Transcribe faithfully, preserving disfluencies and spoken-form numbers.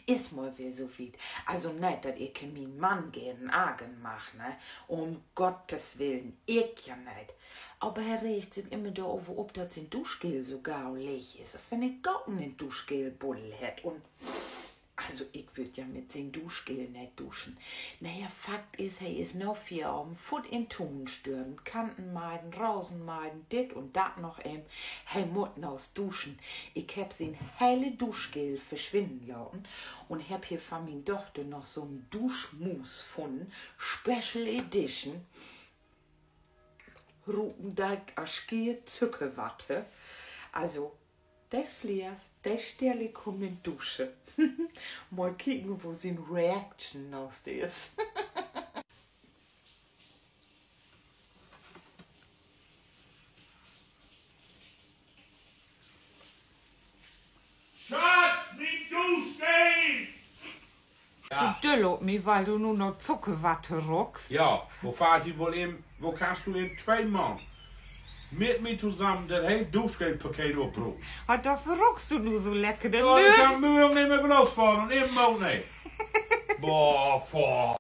Is mal weer so wiet. Also neet, dat ik mien Mann geern argern mag, ne? Um Gottes willen, ik ja neet. Aver he reegt sük immer doröver op, dat sien Duschgel so gau leeg is, as wenn he Goten in Duschgelbuddel hett. Un, also, ik würr ja mit sien Duschgel neet duschen. Na ja, Fakt is, he is na Fieravend foort in Tuun störven, Kanten meiden, Rasen meiden, dit un dat noch even. He mutt naast duschen. Ik hebb sien hele Duschgel verswinnen laten un hebb hier van mien Dochter noch so'n Duschmousse funnen, Special Edition. Ruken deit as schier Zuckerwatte. Also, de Fleers, de stell ik hum in Dusche. Mal kieken, wo sien Reaction naast is. Schatz, mien Duschgel! Büst du düll op mi, wiel du nu na Zuckerwatte ruukst? Ja, wo fallt di woll in, wo kannst du in twee Maand mit mi tosamen dat hele Duschgelpaket opbruken? Wat, dorför ruukst du nu so lecker, de Möög. Ik kann mörgen neet mehr losfahren un in Maand neet. Boah, boah.